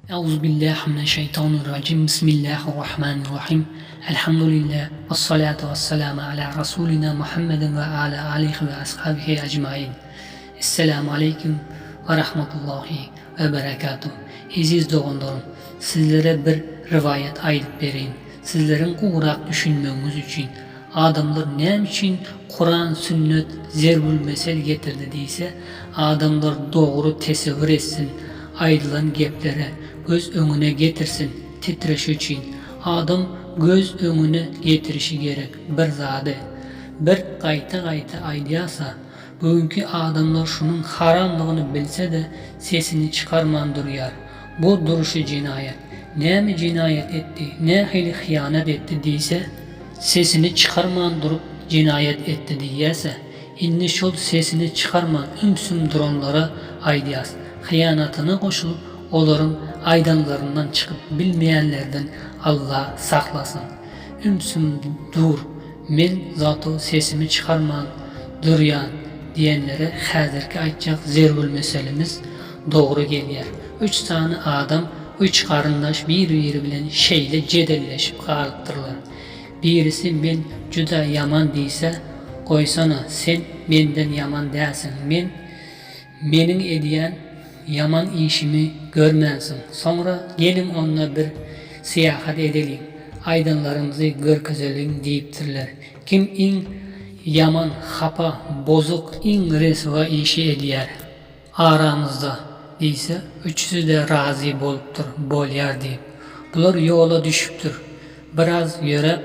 Euzubillahi mineşşeýtanirrajim Bismillahirrahmanirrahim Elhamdülillah Vessalatu vesselamu ala Rasulina Muhammedin ve ala alihi ve ashabihi ecmain Esselamu aleýkum ve rahmetullahi ve berekatuh Eziz doganlarym sizlere bir riwaýat aýdyp bereýin sizleriň gowurak düşünmegiňiz üçin Adamlar näme üçin Kuran sünnet zerbülmesel getirdi diýse, adamlar dogry tesewür etsin, aýdylan geplere göz öňüne getirsin, titreşi üçin. Adam göz öňüne getirişi gerek bir zady. Bir gaýta-gaýta aýdýasa, bu günki adamlar şunuň haramdygyny bilse-de sesini çykarman durýar. Bu duruşy jenaýat. Näme jenaýat etdi, nähili hyýanat etdi diýse, Sesini çykarman durup jenaýat etdi diýýäsä, indi şol sesini çykarman ümsüm duranlara aýdýas, hyýanatyna goşulyp olaryň aýdanlaryndan çykyp bilmeýänlerden Alla saklasyn. Ümsüm dur, men zato sesimi çykarman durýan diýenlere häzirki aýtjak zergülmeselimiz dogry gelýär. Üç sany adam Üç garyndaş bir-biri bilen şeýle jedelleşip galypdyrlar. Birisi men juda ýaman diýse, Goýsana, sen menden ýaman dälsiň, men meniň edýän ýaman işimi görmänsiň. Soňra geliň onda bir syýahat edeliň, aýdanlarymyzy görkezeliň diýipdirler. Kim iň ýaman, hapa, bozuk, iň reswa işi edýär? Aramyzda, diýse, üçüsi-de razy bolupdyr, bolýar diýip. Bular ýola düşüpdir. Biraz ýöräp,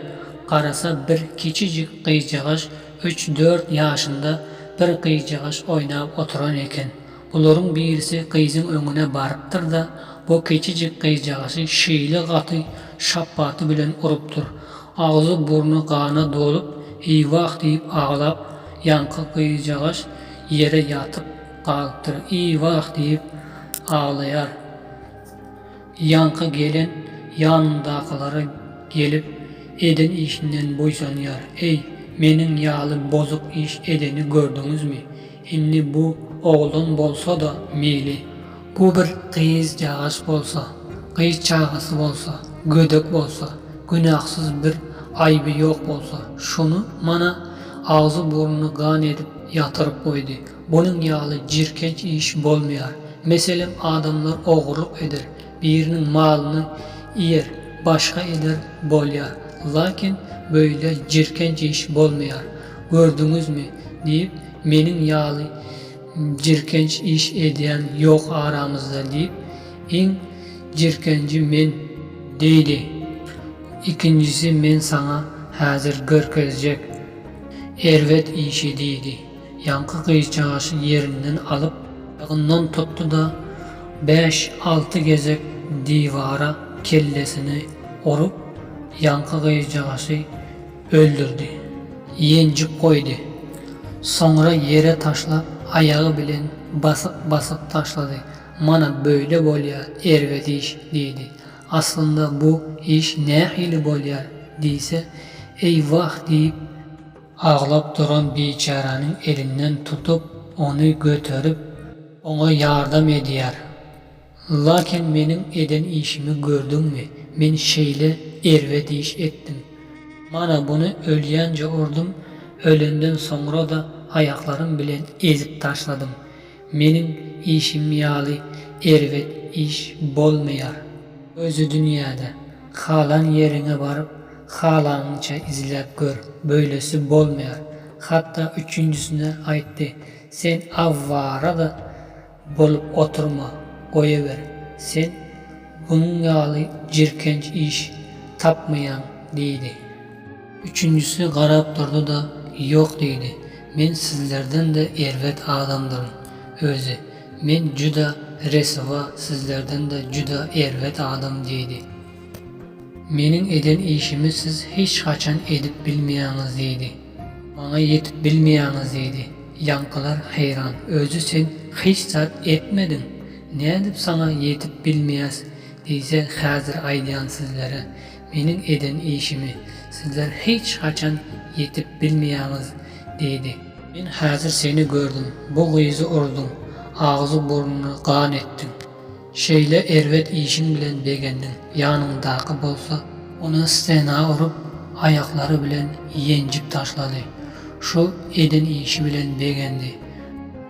garasa bir kiçijik gyzjagaş, üç-dört ýaşynda bir gyzjagaş oýnap oturan eken. Bularyň birisi gyzyň öňüne barypdyr-da, bu kiçijik gyzjagaşy şeýle gaty şapbaty bilen urupdyr. Agzy-burny gana dolup, eý-wah diýip aglap, ýaňky gyzjagaş Ýere ýatyp galypdyr. Eý-wah diýip aglaýar. Ýaňky gelen ýanyndakylara gelip eden işinden buýsanýar. Eý, meniň ýaly bozuk iş edeni gördüňizmi? Indi bu oglan bolsa-da meýli. Bu bir gyzjagaş bolsa, gyz çagasy bolsa, gödek bolsa, günahsyz bir aýby ýok bolsa, şony mana agzy-burnuny gan edip ýatyryp goýdy. Bunuň ýaly jirkenç iş bolmaýar. Meselem, adamlar ogurlyk eder, biriniň malyny iýer, başga eder bolýar. Lakin beýle jirkenç iş bolmaýar. Gördüňizmi? diýip, meniň ýaly Jirkenç iş edýän ýok aramyzda diýip, iň jirkenji men diýdi. Ikinjisi men saňa häzir görkezjek erbet işi diýdi. Ýaňky gyzjagaşy ýerinden alyp, ýagyndan tutdy-da, bäş-alty gezek diwara kellesini urup, ýaňky gyzjagaşy Öldürdi. Ýenjip goýdy. Soňra ýere taşlap, aýagy bilen basyp-basyp taşlady. Mana beýle bolýar erbet iş, diýdi. Aslynda bu iş nähili bolýar diýse, Eý-wah diýip, aglap duran biçäräniň elinden tutup, ony göterip, oňa ýardam edýär. Lakin meniň eden işimi gördüňmi, men şeýle erbet iş etdim. Mana buny ölýänje urdum, ölenden soňra-da aýaklarym bilen ezip taşladym. Meniň işim ýaly erbet iş bolmaýar. Özi dünýäde. Halan ýeriňe baryp, halanyňça izläp gör, beýlesi bolmaýar. Hatda üçünjisine aýtdy, Sen awwara-da Bolup oturma, goýawer, sen bunuň ýaly jirkenç iş tapmaýaň, diýdi. Üçünjisi garap durdy-da, Ýok, diýdi, men sizlerden-de erbet adamdyryn. Özi, men juda reswa, sizlerden-de juda erbet adam, diýdi. Meniň eden işimi siz hiç haçan edip bilmeýäňiz, diýdi. Maňa ýetip bilmeýäňiz, diýdi. Ýaňkylar haýran, Özi sen hiç zat etmediň, nädip saňa ýetip bilmeýäs diýse, häzir aýdýan sizlere, meniň eden işimi, sizler hiç haçan ýetip bilmeýäňiz, diýdi. Men häzir seni gördüm, bu gyzy urduň, agzy-burnuny gan etdiň. Şeýle erbet işiň bilen begendiň, ýanyňdaky bolsa ony stena urup, aýaklary bilen ýenjip taşlady. Şu eden işi bilen begendi.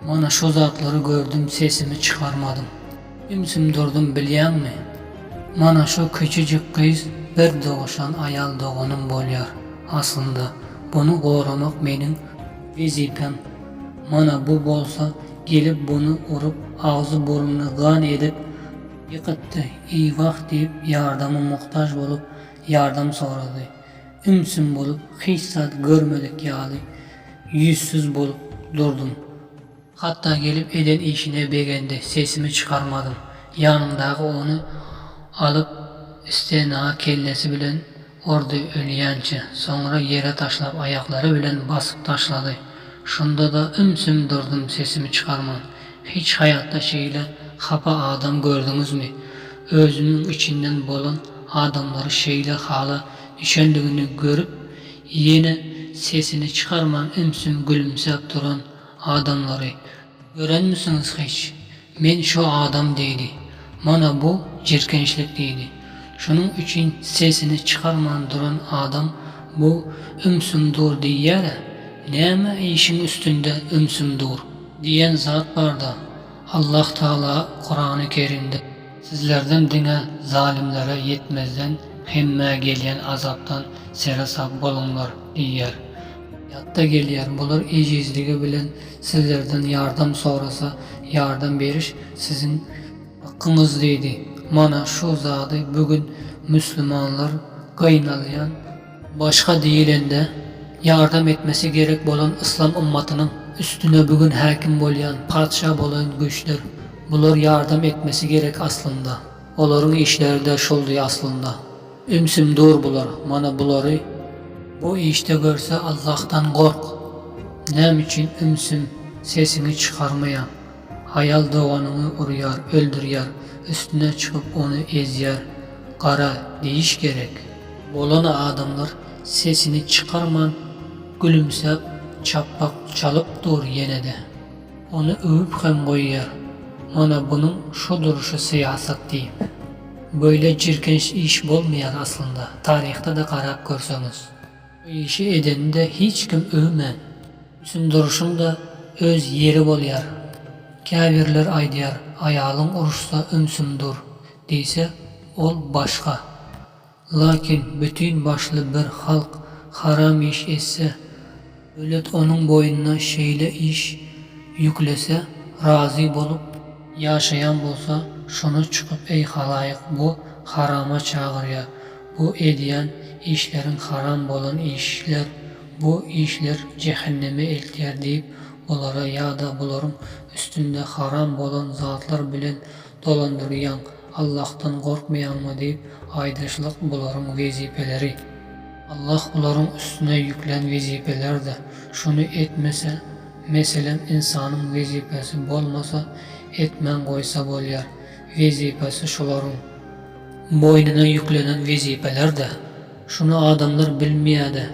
Mana şu zatlary gördüm sesimi çykarmadym. Ümsüm durdum bilýäňmi? Mana şu kiçijik gyz bir doguşan aýal doganym bolýar aslynda buny goramak meniň wezipem mana bu bolsa gelip buny urup agzy burnuny gan edip ýykytdy eýwah diýip ýardama muhtaž bolup ýardam sorady ümsüm bolup hiç zat görmedik ýaly ýüzsüz bolup durdum. Hatda gelip eden işine begendi, sesimi çykarmadym. Ýanyndaky ony alyp stena kellesi bilen urdy ölýänçä, soňra ýere taşlap aýaklary bilen basyp taşlady. Şunda-da ümsüm durdum sesimi çykarman. Hiç haýatda şeýle hapa adam gördüňizmi? Özümiň içinden bolan adamlary şeýle hala düşendigini görüp ýene sesini çykarman ümsüm gülümsäp duran Adamlary görenmisiňiz hiç? Men şo adam diýdi. Mana bu jirkençlik diýdi. Şonuň üçin sesini çykarman duran adam bu ümsüm dur diýýär-ä. Näme işiň üstünde ümsüm dur? Diýen zat bar-da. Allah Tagala Kurany Kerimde. Sizlerden diňe zalymlara ýetmezden hemmä gelýän azapdan seresap boluňlar diýýär. Ýatda gelýär, bular ejizligi bilen sizlerden ýardam sorasa ýardam beriş siziň hakkyňyz diýdi. Mana şu zady bu gün müslümanlar gynalýan başga diýilende ýardam etmesi gerek bolan yslam ymmatynyň üstüne bu gün häkim bolýan patyşa bolan güýçler Bular ýardam etmesi gerek aslynda. Olaryň işleride şoldy aslynda. Ümsüm dur bular, mana bulary bu işde görse Allahdan gork. Näme üçin ümsüm sesiňi çykarmaýaň. Aýal doganyňy urýar, öldürýär, üstüne çykyp ony ezýär. Gara diýiş gerek. Bolan adamlar sesini çykarman gülümsäp çappak çalyp dur ýenede. Ony öwüp hem goýýar. Mana bunuň şo duruşy syýasat diýip. Beýle jirkenç iş bolmaýar aslynda, taryhda-da garap görseňiz. Bu işi edeni-de hiç kim öwmän. Ümsüm duruşyň-da öz ýeri bolýar. Käbirler aýdýar, aýalyň uruşsa ümsüm dur diýse, ol başga. Lakin bütin başly bir halk haram iş etse, döwlet onuň boýnuna şeýle iş ýüklese, razy bolup ýaşaýan bolsa, şony çykyp eý halaýyk bu harama çagyrýar, bu edýän işleriň haram bolan işler, bu işler jähenneme eltýär diýip bulara ýa-da bularyň üstünde haram bolan zatlar bilen dolandyrýaň, Allahdan gorkmaýaňmy diýip aýdyşlyk bularyň wezipeleri. Allah bularyň üstüne ýüklän wezipeler-de, şuny etmese, meselem ynsanyň wezipesi bolmasa etmän goýsa bolýar, wezipesi şularyň boýnuna ýüklenen wezipeler-de. Şuny adamlar bilmeýä-de,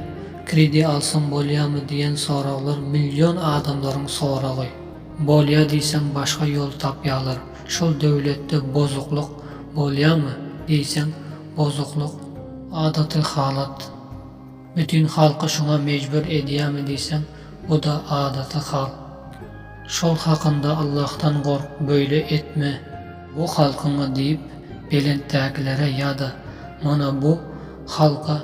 kredi alsam bolýamy diýen soraglar million adamlaryň soragy. Bolýa diýseň başga ýol tapýalar. Şol döwletde bozuklyk bolýamy diýseň bozuklyk adaty halat. Bütin halky şuňa mejbur edýämi diýseň bu-da adaty hal. Şol hakynda Allahdan gork beýle etme bu halkyňa diýip belentdäkilere ýa-da mana bu halka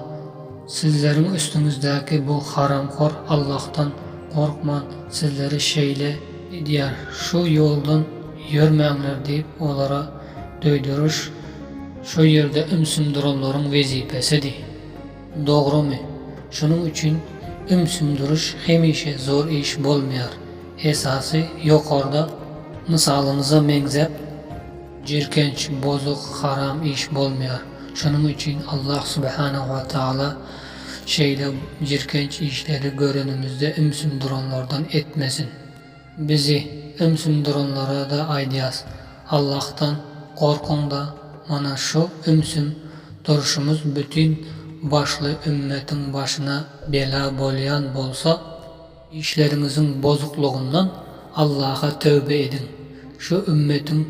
sizleriň üstüňizdäki bu haramhor Allahdan gorkman sizleri şeýle edýär şu ýoldan ýörmäňler diýip olara duýduryş şu ýerde ümsüm duranlaryň wezipesidi. Dogrumy? Şunuň üçin ümsüm duruş hemişe zor iş bolmaýar. Esasy ýokarda mysalymyza meňzäp jirkenç, bozuk, haram iş bolmaýar. Şonuň üçin Allah subhanahu we taala şeýle jirkenç işleri görenimizde ümsüm duranlardan etmesin. Bizi ümsüm duranlara-da aýdýas, Allahdan gorkuň-da, mana şu ümsüm durşumyz bütin başly ümmetiň başyna bela bolýan bolsa, işleriňiziň bozuklygyndan Allaha töwbe ediň, şu ümmetiň.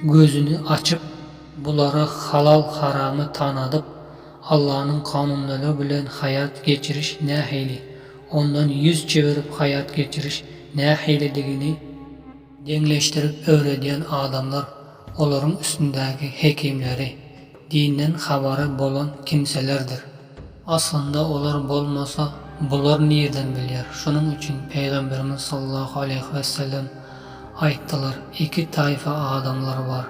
gözüni açyp, bulara halal-haramy tanadyp, Allanyň kanunlary bilen haýat geçiriş nähili, ondan ýüz çevirip haýat geçiriş nähilidigini deňleşdirip öwredýän adamlar olaryň üstündäki hekimleri, dinden habary bolan kimselerdir. Aslynda olar bolmasa bular nirden bilýär? Şonuň üçin Pygamberimiz sallallahu aleýhi wesellem aýtdylar, Iki taýfa adamlar bar.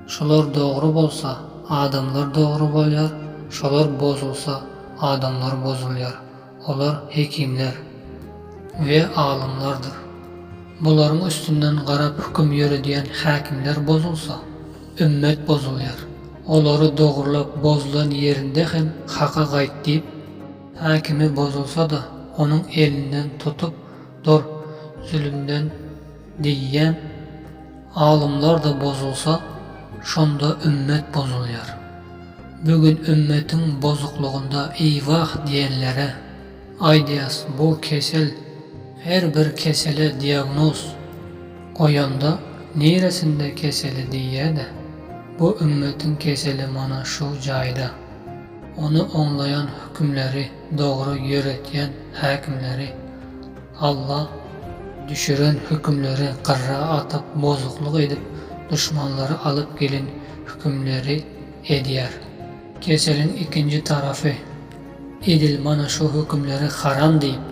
Şolar dogry bolsa, adamlar dogry bolýar, şolar bozulsa, adamlar bozulýar. Olar hekimler we alymlardyr. Bularyň üstünden garap höküm ýöredýän häkimler bozulsa, ümmet bozulýar. Olary dogrulap bozulan ýerinde hem haka gaýt diýip, häkimi bozulsa-da, onuň elinden tutup dur zülümden diýýän alymlar-da bozulsa, şonda ümmet bozulýar. Bu gün ümmetiň bozuklygynda eýwah diýenlere aýdýas bu kesel her bir kesele diagnoz goýanda niresinde keseli diýýädä bu ümmetiň keseli mana şu jaýda ony oňlaýan hökümleri dogry ýöretýän häkimleri Alla düşüren hökümleri gyrra atyp bozuklyk edip duşmanlary alyp gelen hökümleri edýär. Keseliň ikinji tarapy edil mana şu hökümleri haram diýip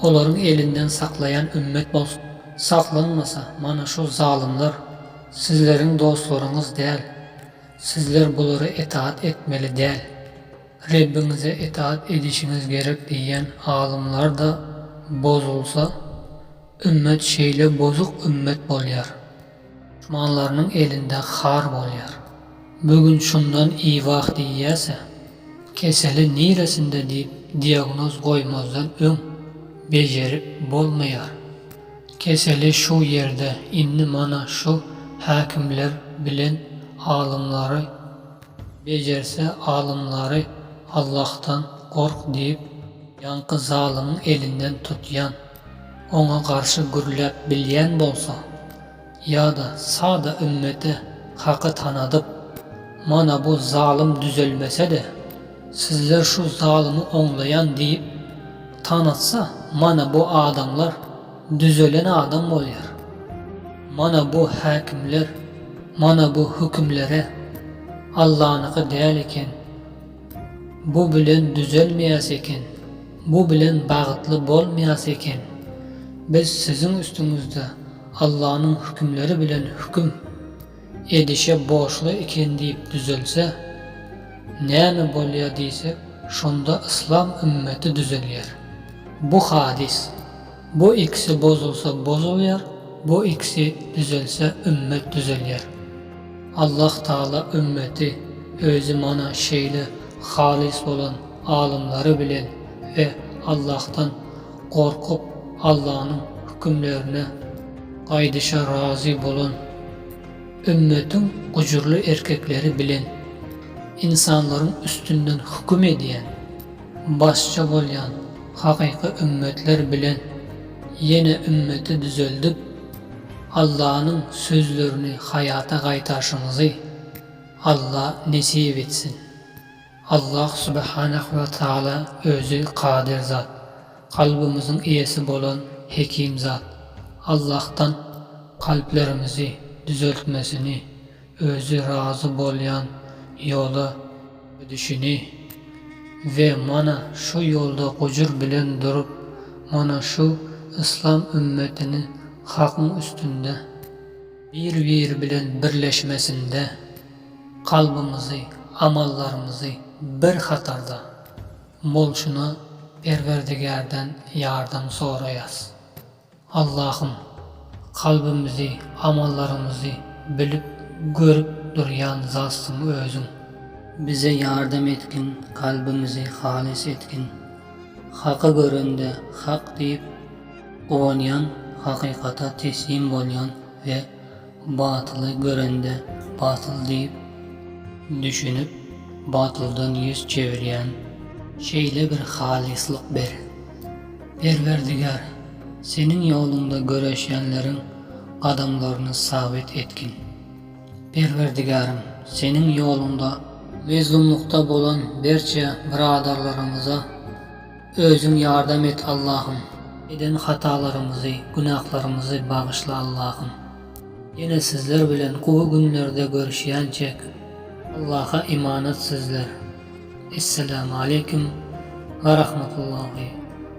olaryň elinden saklaýan ümmet bolsun. Saklanmasa mana şu zalymlar sizleriň dostlaryňyz däl sizler bulara etaat etmeli däl. Rebbiňize itaat edişiňiz gerek diýýän alymlar-da bozulsa, ümmet şeýle bozuk ümmet bolýar. Duşmanlarynyň elinde har bolýar. Bu gün şundan iwah diýýäse, keseli niresinde diýip diagnoz goýmazdan öň bejerip bolmaýar. Keseli şu ýerde, indi mana şu häkimler bilen alymlary Bejerse alymlary Allahdan gork diýip ýaňky zalymyň elinden tutýan, oňa garşy gürläp bilýän bolsa, ýa-da sada ümmete haky tanadyp, mana bu zalym düzelmese-de, sizler şu zalymy oňlaýan diýip tanatsa mana bu adamlar düzelen adam bolýar. Mana bu häkimler, mana bu hökümlere Allanyky däl eken. Bu bilen düzelmeýäs eken. Bu bilen bagtly bolmaýas eken. Biz siziň üstüňizde Allanyň hökümleri bilen höküm edişe borçly eken diýip düzelse, näme bolýa diýsek, şonda yslam ümmeti düzelýär. Bu hadys. Bu ikisi bozulsa bozulýar, bu ikisi düzelse ümmet düzelýär. Allah Taala ümmeti özi mana şeýle halys bolan alymlary bilen we Allahdan gorkup Allanyň hükümlerine gaýdyşa razy bolan ümmetiň gujurly erkekleri bilen ynsanlaryň üstünden hüküm edýän başça bolýan hakyky ümmetler bilen ýene ümmeti düzeldip, Allanyň sözlerini haýata gaýtarşyňyzy Alla nesip etsin. Allah subhanahu we taala özi kadyr zat, kalbymyzyň eýesi bolan hekim zat. Allahdan kalplarymyzy düzeltmesini, özi razy bolýan ýola ödüşini we mana şu ýolda gujur bilen durup mana şu yslam ümmetini hakyň üstünde bir-biri bilen birleşmesinde kalbymyzy amallarymyzy bir hatarda bolşuna Perwerdigärden ýardam soraýas. Allahym! Kalbymyzy, amallarymyzy bilip, görüp durýan Zatsyň Özüň. Bize ýardam etgin, kalbymyzy halys etgin. Haky görende hak diýip guwanýan, hakykata teslim bolýan we batyly görende batyl diýip düşünip, batyldan ýüz çevirýän şeýle bir halyslyk ber. Perwerdigär, Seniň ýoluňda göreşýänleriň gadamlaryny sabyt etgin. Perwerdigärim, Seniň ýoluňda mezlumlykda bolan berçe byradarlarymyza Özüň ýardam et Allahym. Eden hatalarymyzy, günahlarymyzy bagyşla Allahym. Ýene sizler bilen gowy günlerde görüşýänçek Allaha emanat sizler. Esselamu aleýkum we rahmetullahi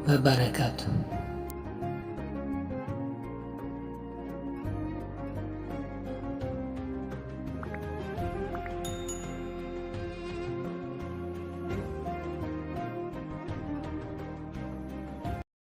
we berekatuh.